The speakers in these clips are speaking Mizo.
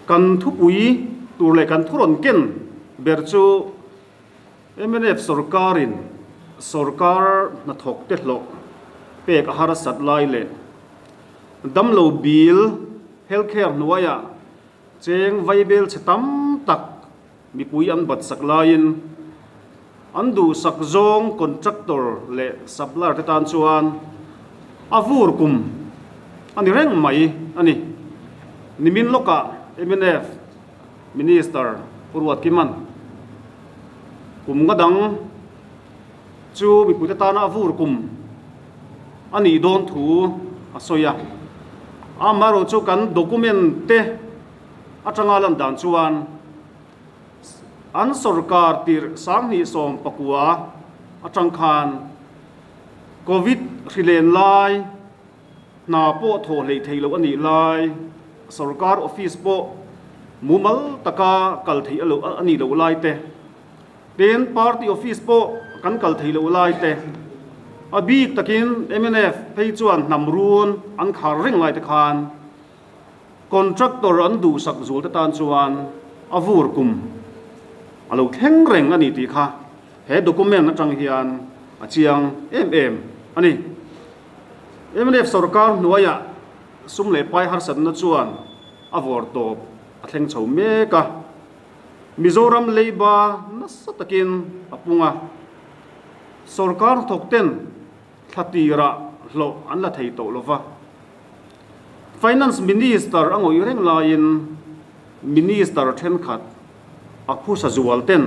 Kan thupui tur leh kan thu rawn ken ber chu mnf sorkarin sorkar hnathawk te hlawh pek a harsat lai leh damlo bill healthcare hnuaiah cheng vaibel chhe tam tak mipui an bat sak laiin an duhsak zawng contractor leh supplier te tan chuan a vur kum a ni reng mai a ni. Nimin lawkah mnf Minister Pu Ruatkiman kum nga dang chu mipuite tana a vur kum a nih dawn thu a sawi a. Amaherawhchu kan document te atanga lan dan chuan an sorkar tirh 2019 atang khan Covid hrilen lai hna pawh thawh hleih theih loh a nih lai, sorkar office pawh mumal taka kal theih a nih loh lai te, tin party office pawh kan kal theih loh lai te, a bik takin mnf phei chuan hnam run an khar reng lai te khan Contractor an duhsak zual te tan chuan a vur kum a lo thleng reng a ni tih kha he document atang hian a chiang em em a ni. Mnf sorkar hnuaiah sum leh pai harsatna chuan a vawr tawp a thleng chho mek a, Mizoram leiba nasa takin a pung a, sorkar hnathawk ten thla tirah hlawh an la thei tawh lova. Finance Minister a ngawih reng laiin Minister thenkhat a phusa zual ten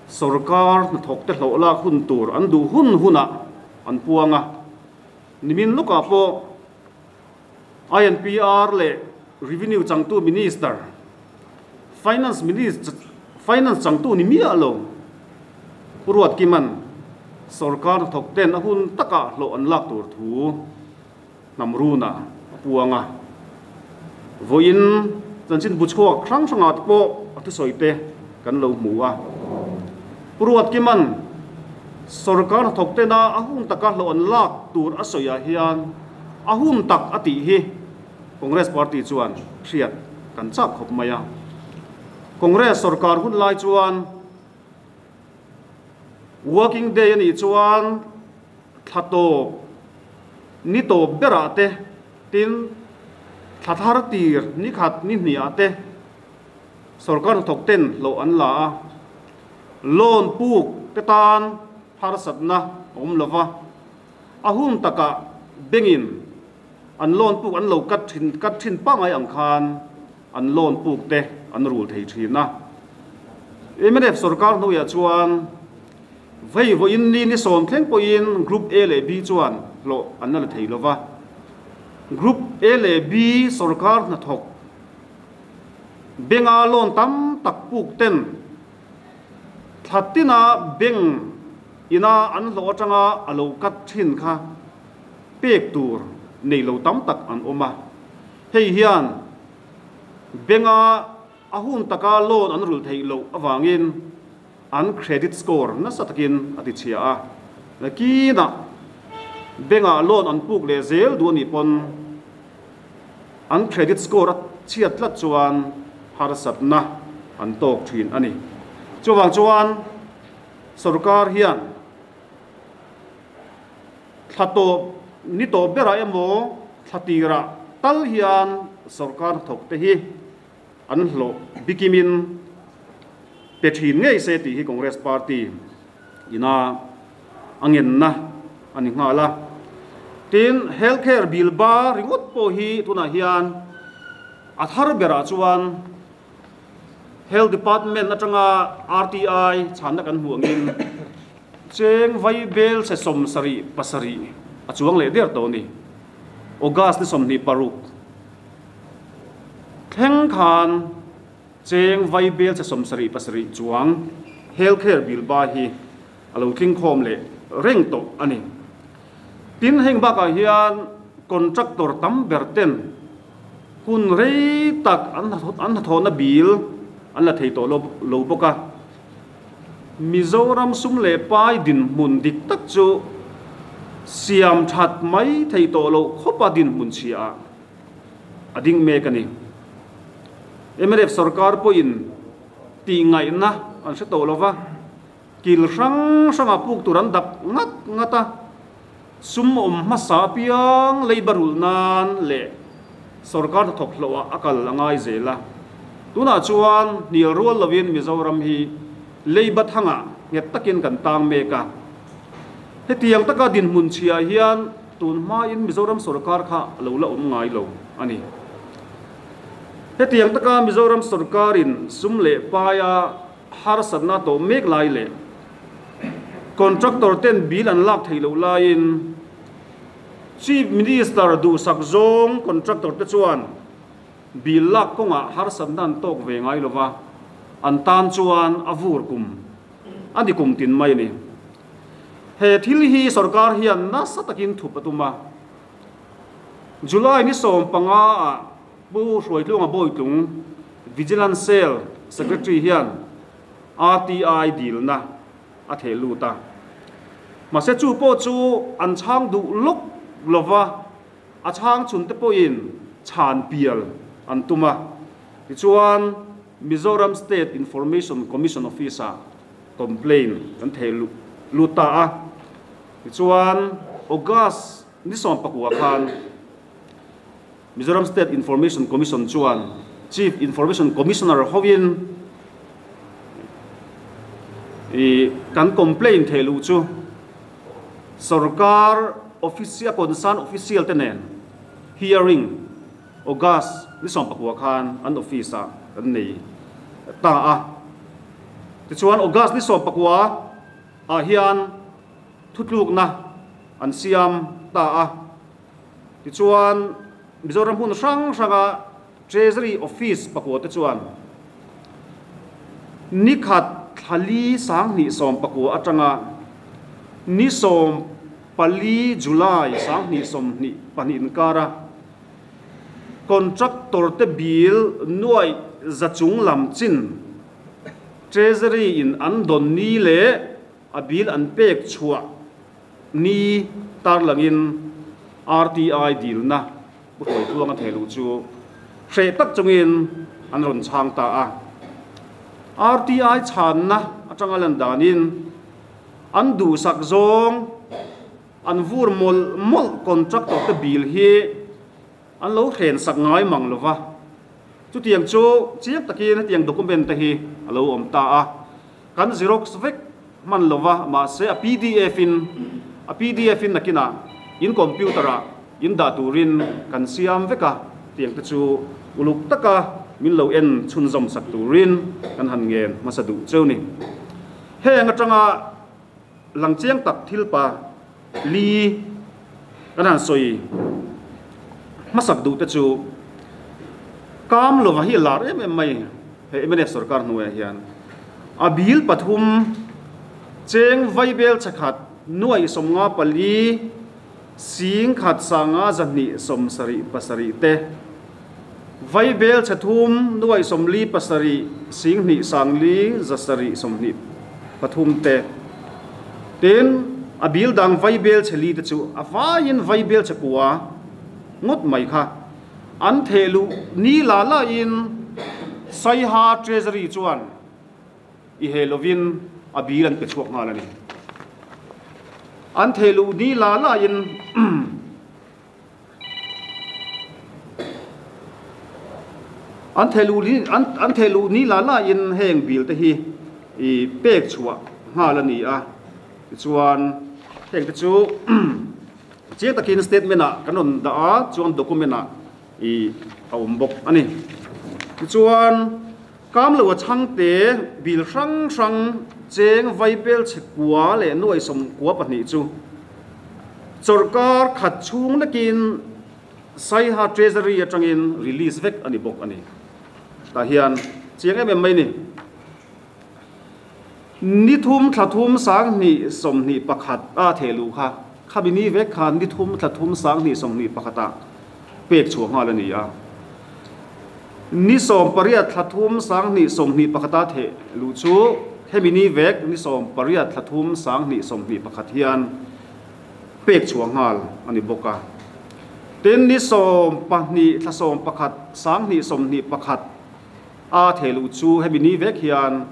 sorkar hnathawk te hlawh lak hun tur an duh hun hunah an puang a. Nimin lawkah pawh INPR leh Revenue changtu Minister, Finance Minister, Finance changtu ni miah lo Pu Ruatkiman sorkar hnathawk ten a hun takah hlawh an lak tur thu hnam runa a puang a. Vawiin chanchin bu chhuak hrang hrangah te pawh a thusawi te kan lo hmu a. Pu Ruatkiman sorkar hnathawk tena a hun taka hlawh an lak tur a sawiah hian a hun tak a tih hi Congress party chuan hriat kan chak khawp mai a. Congress sorkar hun lai chuan working day a nih chuan thla tawp, ni tawp berah te, tin thla thar tir ni khat ni hniah te sorkar hnathawk ten hlawh an la a, loan puk te tan harsatna a awm lo va, a hun takah bengin an loan puk an lo cut thin cut thin pangai ang khan an loan puk te an rul thei thin a. Mnf sorkar hnuaiah chuan Vei vawiin ni ni sawm thleng pawhin Group A leh B chuan hlawh an la la thei lova. Group A leh B sorkar hnathawk benga loan tam tak puk ten thla tina bank ina an hlawh atanga a lo cut thin kha pek tur nei lo tam tak an awm a. Hei hian benga a hun taka loan an rulh theih loh avangin An credit score nasa takin a ti chhia a, nakinah bank-ah loan an puk leh zel duh a nih pawn an credit score a chhiat tlat chuan harsatna an tawk thin a ni. Chuvang chuan sorkar hian thla tawp ni tawp berah emaw thla tirah tal hian sorkar hnathawk te hi An hlawh bikimin pe thin ngei se tih hi Congress Party ina a ngenna a ni nghal a. Tin, Health Care Bill ba ringawt pawh hi tunah hian a thar berah chuan Health Department atanga RTI chhanna kan hmuh angin cheng vai bel se 77 a chuang leh der tawh a ni. August ni 26. Thleng khan cheng vai bel che 77 chuang healthcare bill ba hi a lo tling khawm leh reng tawh a ni. Tin, heng bakah hian contractor tam ber ten hun rei tak an hnathawhna bill an la thei tawh lo bawk a. Mizoram sum leh pai dinhmun dik tak chu siam that mai thei tawh loh khawpa dinhmun chhia a ding mek a ni. Mnf sorkar pawhin tihngaihna an hre tawh lo va, kil hrang hrangah puk tur an dap ngat ngat a, sum awm hmasa apiang leiba rulh nan leh sorkar hnathawk hlawhah a kal a ngai zel a. Tunah chuan hnial rual lovin Mizoram hi leiba thangah nghet takin kan tang mek a. Hetiang taka dinhmun chhiah hian tun hmain Mizoram sorkar kha a lo la awm ngai lo a ni. Hetiang taka Mizoram sorkarin sum leh paia harsatna tawh mek lai leh contractor ten bill an lak theih loh laiin Chief Minister duhsak zawng contractor te chuan bill lak kawngah harsatna an tawk ve ngai lova, an tan chuan a vur kum a ni kum tin mai a ni. He thil hi sorkar hian nasa takin thup a tum a. July ni 15 ah Pu Hruaitlunga Bawitlung, Vigilance Cell Secretary hian RTI dilna a theh lut a. Mahse chu pawh chu an chhang duh lawk lova, a chhang chhun te pawhin chhan pial an tum a. Tichuan Mizoram State Information Commission Office-ah complaint kan theh lut ta a. Tichuan August ni 19 khan Mizoram State Information Commission chuan Chief Information Commissioner hovin i kan complaint theh luh chu sorkar official concern official te nen hearing August ni 19 khan an office ah kan nei ta a. Tichuan August ni 19 ah hian thutlukna an siam ta a. Tichuan, Mizoram hmun hrang hranga Treasury Office pakua te chuan ni khat thla li 2019 atanga ni 14 July 2022 inkara contractor te bill nuaih za chung lam chin Treasury in an dawn ni leh a bill an pek chhuah Ni tarlangin RTI dilna Pu Hruaitluanga theiluh chu hreh tak chungin an rawn chhang ta a. RTI chhanna atanga lan danin an duhsak zawng an vur mawlh mawlh contractor te bill hi an lo hrensak ngai mang lo va. Chutiang chu chiang takin hetiang document te hi a lo awm ta a. Kan xerox vek hman lo va, mahse a pdf in a pdf in nakinah in computer ah in dah turin kan siam vek a, tiang te chu uluk taka min lo en chhunzawm sak turin kan han ngen hmasa duh cheu ni. Heng atanga lang chiang tak thil pa li kan han sawi hmasak duh te chu kam lova hi a lar em em mai he mnf sorkar hnuaiah hian a bil pathum cheng vaibel chakhat nuaih 54 sing khat 5 200 77 te vaibel chhe thum nuaih 47 sing hnih sang li 700 23 te tin a bil dang vaibel chhe li te chu a vaiin vaibel chhe kua ngawt mai kha an theh luh ni la lain Saiha Treasury chuan i he lovin a bil an pe chhuak nghal a ni. An theh luh ni la lain An theh luh ni an an theh luh ni la lain heng bil te hi i pek chhuah nghal a ni a, tichuan heng te chu chiang takin statement ah kan rawn dah a, chuan document ah i a awm bawk a ni. Tichuan Kamlo a chhangte bil hrang hrang cheng vaibel chhe kua leh nuai 92 chu chawrhkar khat chhung lekin Saiha Treasury atangin release vek a ni bawk a ni. Tah hian chiang em em mai ni. Ni thum thla thum 2021 a theh luh kha khami ni vek khan ni thum thla thum 2021 ah pek chhuah nghal a ni a. Ni 18 thla thum 2021 a theh luh chu hemi ni vek ni 18 thla thum 2021 hian pek chhuah nghal a ni bawk a. Tin, ni 12 thla 11 2021 a thehluh chu hemi ni vek hian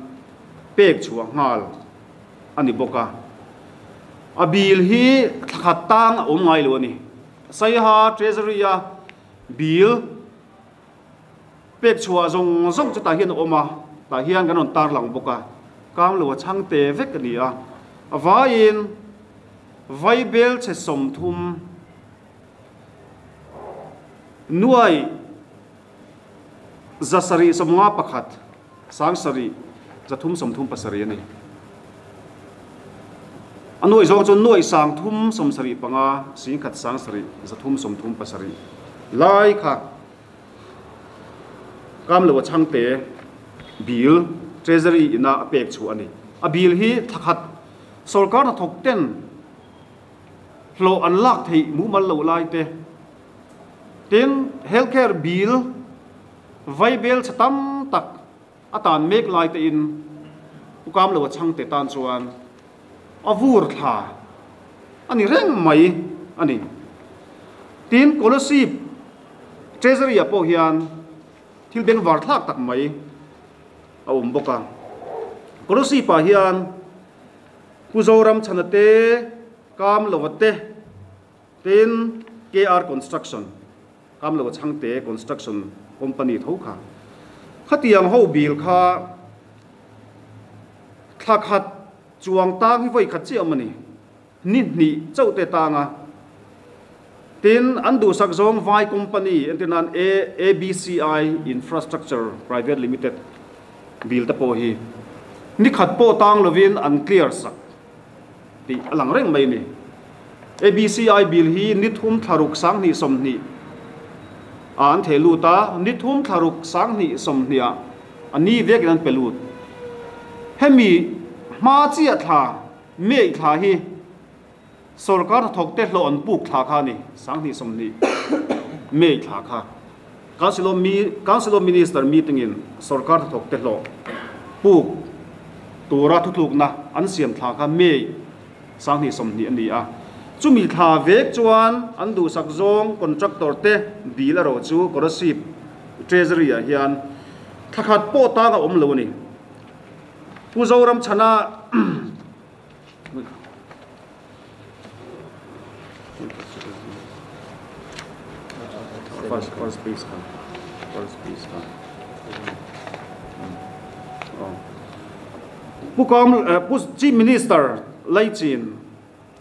pek chhuah nghal a ni bawk a. A bill hi thlakhat tang a awm ngai lo a ni. Saiha Treasury a bill pek chhuah zawng zawng chu tah hian a awm a, tah hian kan rawn tarlang bawk a, kang lo a chhang te vek a ni a. A vaiin Vaibel chhe 30 nuai 751 7 337 a ni. A nuai zawng chu nuai 375 10 7 337 lai kha kam lo a chhangte bill Treasury ina a pek chhuah a ni. A bill hi thlakhat sorkar hnathawk ten hlawh an lak theih mumal loh lai te, tin healthcare bill vaibel chhe tam tak a tan mek lai te in Pu Kamlo a chhangte tan chuan a vur thla a ni reng mai a ni. Tin Kolasib Treasury ah pawh hian thil bengvar thlak tak mai a awm bawk a. Kolasib ah hian Pu Zoram Chhana te, Kamlova te, tin KR Construction, Kamlova Chhangte Construction Company tho kha khatiang ho bil kha thla khat chuang tang hi vawi khat chiah awm a ni, ni hnih chauh te tang a. Tin an duhsak zawng vai company entir nan ABCI Infrastructure Private Limited bill te pawh hi ni khat pawh tang lovin an clear sak tih a lang reng mai a ni. ABCI bill hi ni thum thla ruk 20 20 ah an theh lut a, ni thum thla ruk 20 20 ah a ni vekin an pe lut. Hemi hma chiah thla, May thla hi Sorkar hnathawk te hlawh an puk thla kha a ni, 2020 May thla kha. Council of Mi Council of Minister meeting in sorkar hnathawk te hlawh puk tura thutlukna an siam thla kha May 2020 a ni a. Chumi thla vek chuan an duhsak zawng contractor te bill erawh chu Kolasib Treasury ah hian thla khat pawh tang a awm lo a ni. Pu Zoramchhana First, first piece kha. First piece kha. Oh. Pu Kam, Pu Chief Minister Laichin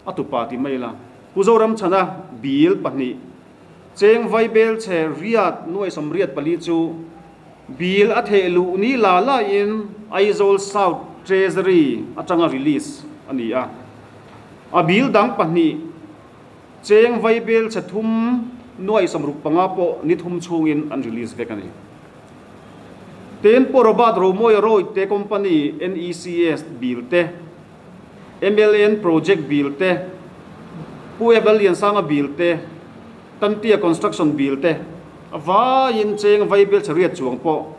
a tupa ti mai la. Pu Zoramchhana bill 2 cheng vaibel chhe riat nuai 84 chu bill a theh luh ni la la in Aizawl South Treasury atanga release a ni a. A bill dang 2 cheng vaibel chhe thum nuai 65 pawh ni thum chhungin an release vek a ni. Tin Pu Robert Romoya Roy te company NECS bill te, MLN project bill te, Pu Abel Liansanga bill te, Tantia construction bill te, a vaiin cheng vaibel chhe riat chuang pawh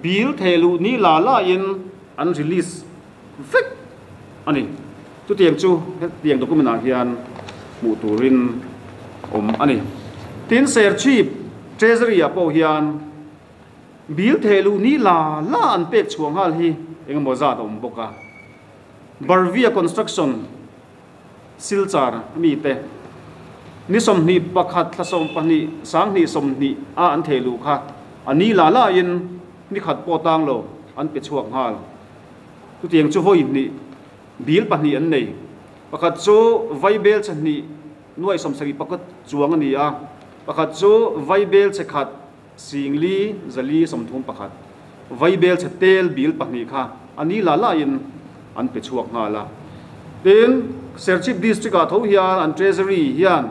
bill theh luh ni la la in an release vek a ni. Chutiang chu hetiang document ah hian hmuh turin awm a ni. Tin Serchhip Treasury ah pawh hian bill theh luh ni la la an pek chhuah nghal hi engemaw zat a awm bawk a. Barvia Construction Silchar mi te ni 21 thla 12 20 20 a an theh luh kha a ni la la in ni khat pawh tang lo an pe chhuak nghal. Chutiang chu vawi hnih bill 2 an nei. Pakhat chu vaibel chhe hnih nuai 70 chuang a ni a, pakhat chu vaibel chhe khat singli zali 31 vaibel chhe tel bill 2 kha a ni la la in an pe chhuak nghal a. Tin Serchhip District ah tho hian an Treasury hian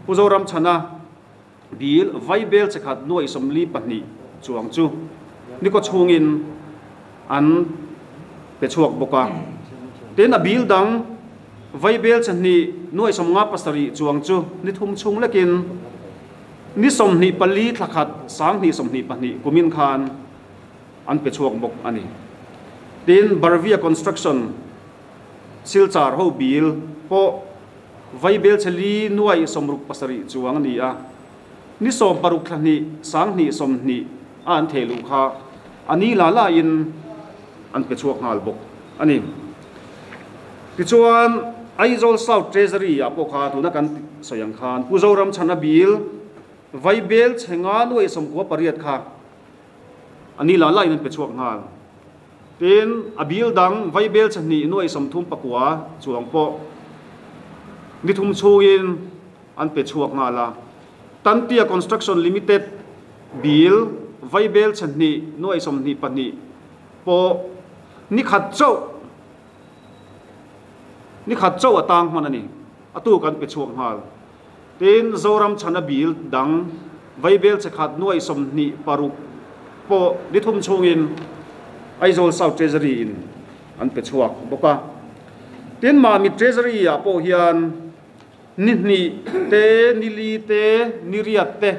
Pu Zoramchhana bill vaibel chhe khat nuai 42 chuang chu ni kaw chhungin an pe chhuak bawk a. Tin a bill dang vaibel chhe hnih nuai 57 chuang chu ni thum chhung lekin ni 24 thla khat 2022 kumin khan an pe chhuak bawk a ni. Tin Barvia Construction Silchar ho bill pawh vaibel chhe li nuai 67 chuang a ni a. Ni 16 thla hnih 2020 a an theh luh kha a ni la la in an pe chhuak nghal bawk a ni. Tichuan, Aizawl South Treasury ah pawh kha tuna kan sawi ang khan Pu Zoramchhana bill Vaibel chhe nga nuai 98 kha a ni la la in an pe chhuak nghal. Tin, a bill dang Vaibel chhe hnih nuai 39 chuang pawh ni thum chhungin an pe chhuak nghal a. Tantia Construction Limited bill Vaibel chhe hnih nuai 22 pawh ni khat chauh ni khat chauh a tang hman a ni. A tuk an pe chhuak nghal. Tin, Zoram chhana bill dang Vaibel chhe khat nuai 26 pawh ni thum chhungin Aizawl South Treasury in an pe chhuak bawk a. Tin, Mamit Treasury ah pawh hian ni hnih te, ni li te, ni riat te,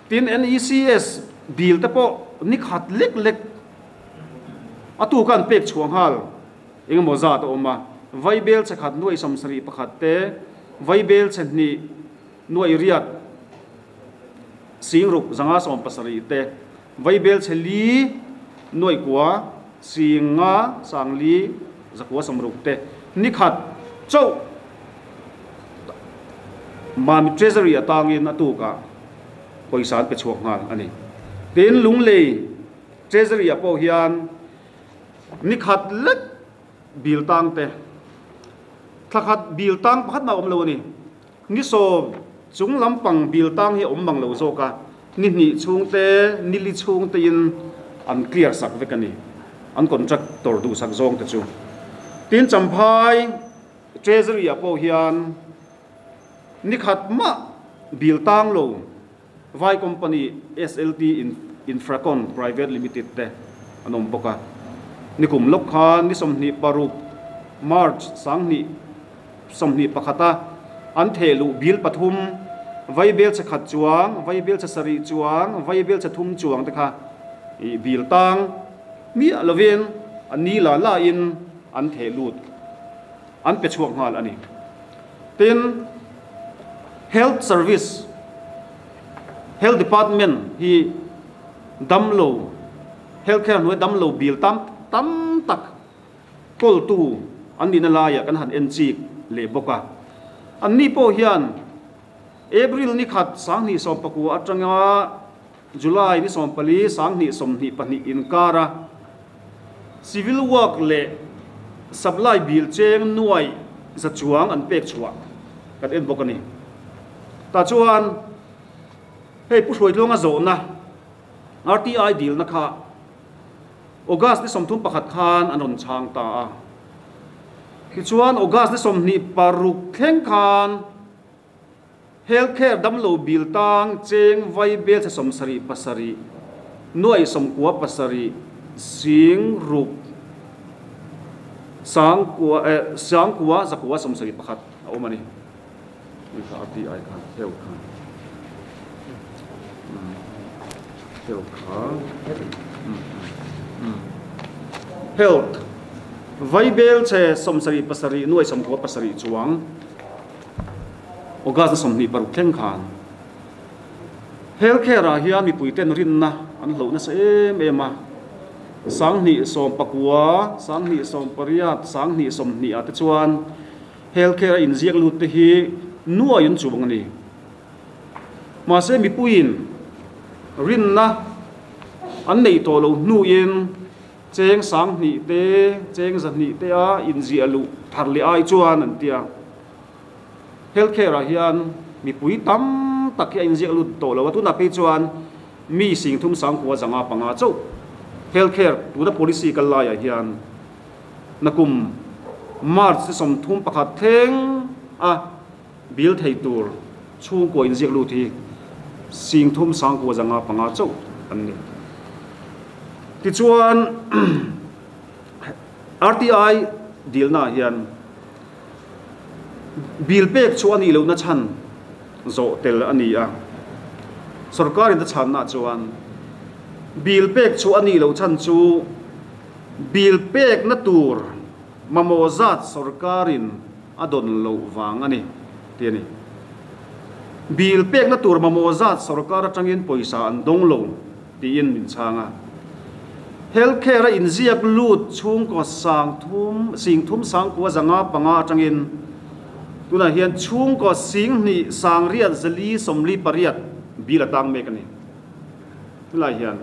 tin NECS bill te pawh ni khat lek lek a tuka an pek chhuah nghal engemaw zat a awm a. Vaibel chhe khat nuai 71 te, Vaibel chhe hnih nuai riat sing ruk 570 te, Vaibel chhe li nuai kua sing nga sang li zakua 60 te, ni khat chauh Mamit Treasury atangin a tukah pawisa an pe chhuak nghal a ni. Tin, Lunglei Treasury ah pawh hian ni khat lek bill tang te, thla khat bill tang pakhat mah a awm lo a ni. Ni sawm chung lampang bill tang hi a awm mang lo zawk a, ni hnih chhung te, ni li chhung tein an clear sak vek a ni, an contractor duhsak zawng te chu. Tin, Champhai Treasury ah pawh hian ni khat mah bill tang lo Vai company SLT Infracon Private Limited te an awm bawk a. Nikum lawk khan ni 26 March 2021 a an theh luh bill pathum, Vaibel chhe khat chuang, Vaibel chhe sarih chuang, Vaibel chhe thum chuang te kha bill tang miah lovin a ni la la in an theh lut. An pe chhuak nghal a ni. Tin, Health Service, Health Department hi damlo, Health Care hnuai damlo bill tam tam tak kawltu an nihna laiah kan han en chik leh bawk a. Anni pawh hian April ni khat 2019 atanga July ni 14, 2022 inkara Civil Work leh Supply Bill cheng nuai za chuang an pek chhuah kan en bawk a ni. Tah chuan hei Pu Hruaitluanga zawhna RTI dilna kha August ni 31 khan an rawn chhang ta a. Tichuan August ni 26 thleng khan Healthcare damlo bill tang cheng vai bel chhe 77 nuai 97 sing ruk sang kua eh sang kua zakua 71 a awm a ni. Ui kha RTI khan health khan health kha health vai bel chhe 77 nuai 97 chuang August 26 thleng khan Healthcare ah hian mipui ten rinna an hloh nasa em em a, 2019, 2018, 2020 ah te chuan Healthcare a inziak lut te hi nuai an chuang a ni. Mahse mipuiin rinna an neih tawh loh hnuin cheng 2000 te, cheng 200 te a inziah luh thar leh ai chuan an ti a. Healthcare ah hian mipui tam tak hi a inziak lut tawh lo a, tunah phei chuan mi 3 5 0 5 chauh healthcare tuna policy kal laiah hian nakum March ni 31 thleng a bill thei tur chhungkua inziak lut hi 3 5 0 5 chauh an ni. Tichuan RTI dilna ah hian Bill pek chu a nih lohna chhan zawh tel a ni a. Sorkarin a chhanna chuan bill pek chu a nih loh chhan chu bill pekna tur mamawh zat sorkarin a dawn loh vang a ni tih a ni. Bill pekna tur mamawh zat sorkar atangin pawisa an dawng lo tiin min chhang a. Healthcare a inziak lut chhungkaw sang thum, sing thum sangkua 505 atangin tunah hian chhungkaw 2 sangriat 4 48 bill a tang mek a ni. Helai hian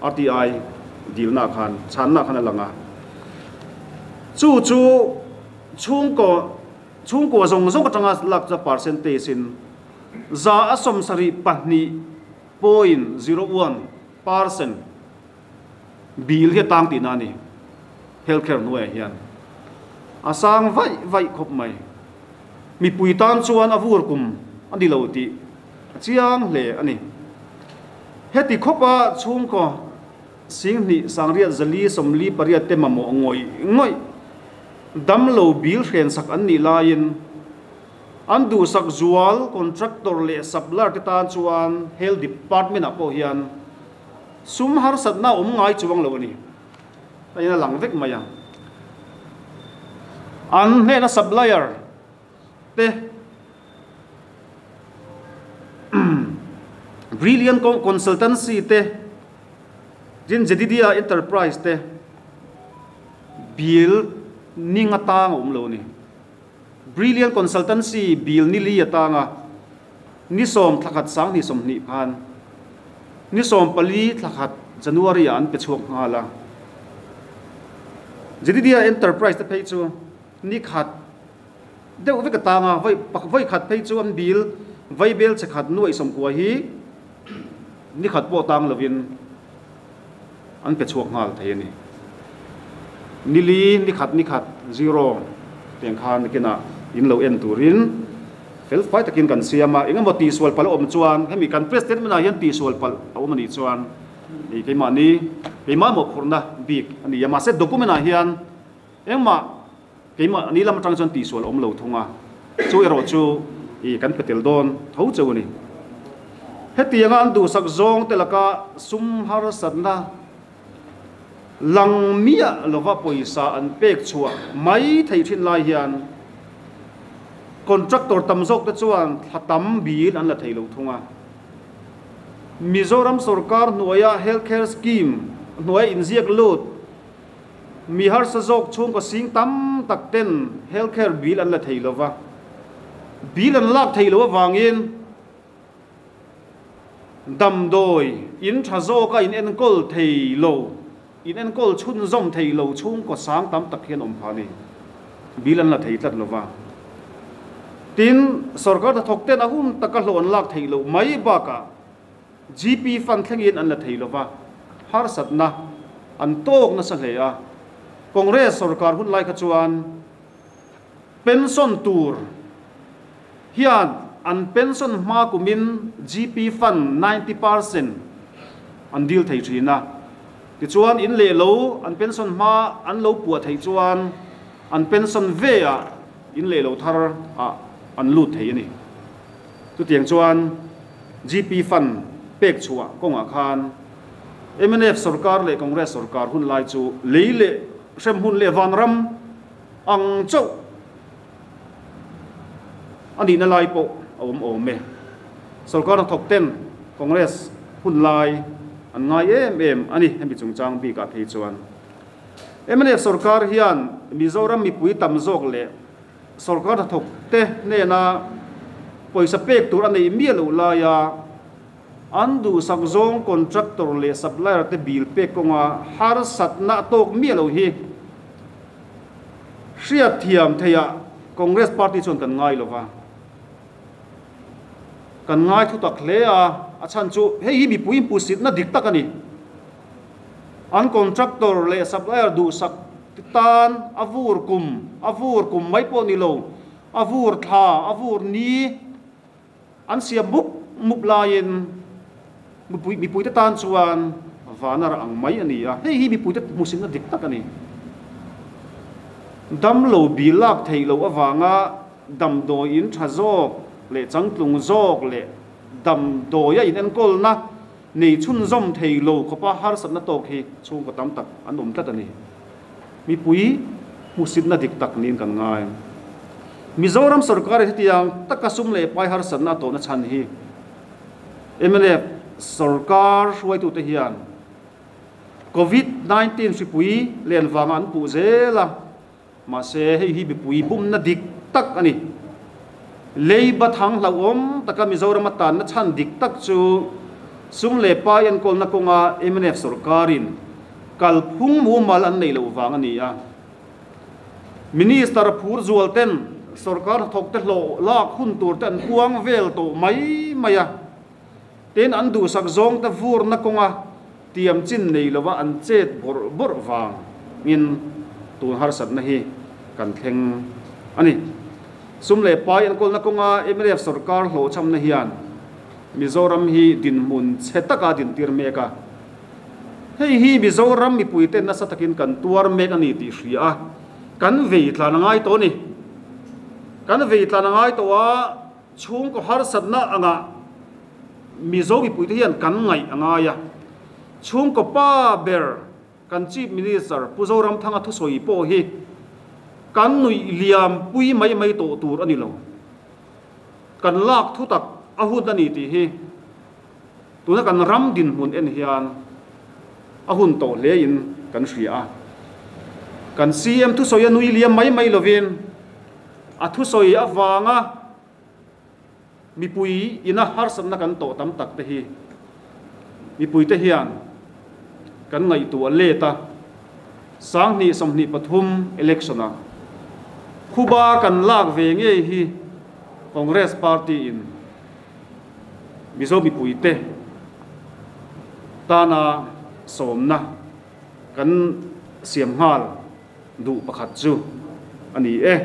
RTI dilna khan chhanna khan a lang a. Chu chu chhungkaw chhungkua zawng zawng atanga lak chu percentage in 72.01% bill hi a tang tihna a ni. Healthcare hnuaiah hian a sang vaih vaih khawp mai. Mipui tan chuan a vur kum a ni lo tih a chiang hle a ni. Heti khawpa chhungkaw 2 sangriat 4 48 te mamawh ngawih ngawih damlo bil hrensak an nih laiin an duhsak zual contractor leh supplier te tan chuan Health Department ah pawh hian sum harsatna a awm ngai chuang lo a ni. A in a lang vek mai a. An hnena supplier te Brilliant Consultancy te tin Jedidia Enterprise te bill ning atang a awm lo a ni. Brilliant Consultancy bill ni li atanga ni 10 thla khat 2020 khan ni 14 thla khat January ah an pe chhuak nghal a. Jedidia Enterprise te phei chu ni khat deuh vek atanga vawi vawi khat phei chu an bill vai bel che khat nuaih 90 hi ni khat pawh tang lovin an pe chhuak nghal thei a ni. Ni li, ni khat, ni khat, zero tiang khan nakinah in lo en turin fel fai takin kan siam a. Engemaw tihsual palh a awm chuan hemi kan press statement ah hian tihsual palh a awm a nih chuan ih keimahni keimah mawhphurhna bik a ni a. Mahse document ah hian engmah keimah ni lam atang chuan tihsual a awm lo thung a, chu erawh chu ih kan pe tel dawn tho cheu a ni. Hetianga an duhsak zawng te laka sum harsatna lang miah lova pawisa an pek chhuah mai thei thin lai hian contractor tam zawk te chuan thla tam bil an la thei lo thung a. Mizoram sorkar hnuaia healthcare scheme hnuaia inziak lut Mi harsa zawk chhungkaw sing tam tak ten healthcare bill an la thei lo va, bill an lak thei lo avangin damdawi in tha zawka in enkawl thei lo, in enkawl chhunzawm thei lo chhungkaw sang tam tak hian awm phah a ni. Bill an la thei tlat lo va. Tin, sorkar hnathawk ten a hun taka hlawh an lak theih loh mai bakah, GP fund thlengin an la thei lova, harsatna an tawk nasa hle a. Congress sorkar hun lai kha chuan pension tur hian an pension hma kumin GP fund 90% an deal thei thin a. Tichuan in leh lo an pension hma an lo puah theih chuan an pension ve ah in leh lo thar ah an lut thei a ni. Chutiang chuan GP fund pek chhuah kawngah khan mnf sorkar leh Congress sorkar hun lai chu lei leh hremhmun leh vanram ang chauh a nihna lai pawh a awm awm e. Sorkar hnathawk ten Congress hun lai an ngai em em a ni hemi chungchang bikah phei chuan. Mnf sorkar hian Mizoram mipui tam zawk leh Sorkar hnathawk te hnena pawisa pek tur a neih miah loh laia an duhsak zawng contractor leh supplier te bill pek kawnga harsatna a tawk miah lo hi hriatthiam theihah Congress party chuan kan ngai lo va. Kan ngai thu tak hle a, a chhan chu hei hi mipui inpusitna dik tak a ni. An contractor leh supplier duhsak tan a vur kum, a vur kum mai pawh ni lo, a vur thla, a vur ni an siam mup mup laiin mipui mipuite tan chuan vana rah ang mai a ni a. Hei hi mipuite hmuhsitna dik tak a ni. Damlo bil lak theih loh avanga damdawi in tha zawk leh changtlung zawk leh damdawia inenkawlna Nei chhunzawm thei lo khawpa harsatna tawk hi chhungkaw tam tak an awm tlat a ni. Mipui hmuhsitna dik tak niin kan ngai. Mizoram sorkarin hetiang taka sum leh pai harsatna a tawhna chhan hi mnf sorkar hruaitute hian. Covid 19 hripui len vanga an puh zel a, mahse hei hi mipui bumna dik tak a ni. Leiba thang hlauhawm taka Mizoram atanna chhan dik tak chu sum leh pai enkawlna kawnga mnf sorkarin kalphung mumal an neih loh vang a ni a. Minister phur zual ten sorkar hnathawkte hlawh lak hun tur te an puang vel tawh mai mai a. Tin, an duhsak zawngte vurna kawnga tiam chin nei lova an chet bawrh bawrh vangin tun harsatna hi kan thleng a ni. Sum leh pai enkawlna kawnga mnf sorkar hlawhchhamna hian Mizoram hi dinhmun chhe taka dintir mek a. Hei hi Mizoram mipuite nasa takin kan tuar mek a ni tih hria a, kan vei tlan a ngai tawh a ni. Kan vei tlan a ngai tawh a. Chhungkaw harsatna angah Mizo mipuite hian kan ngaih a ngai a. Chhungkaw pa ber kan Chief Minister Pu Zoramthanga thusawi pawh hi kan nuih liam pui mai mai tawh tur a ni lo. Kan lak thu tak a hun a ni tih hi tuna kan ram dinhmun en hian a hun tawh hlein kan hria a. Kan CM thusawi a nui liam mai mai lovin A thusawi avanga mipui ina harsatna kan tawh tam tak te hi mipuite hian kan ngaihtuah let a, 2024 election-ah khuba kan lak ve ngei hi Congress party-in Mizo mipuite tana sawmna kan siam nghal. Duh pakhat chu a ni e.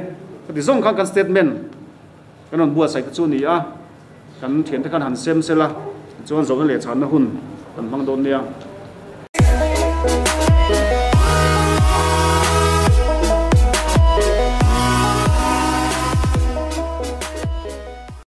Ka ti zawng khan kan statement kan rawn buatsaih te chu a ni a, kan thiante khan han sem sela, tichuan zawhna leh chhanna hun kan hmang dawn nia.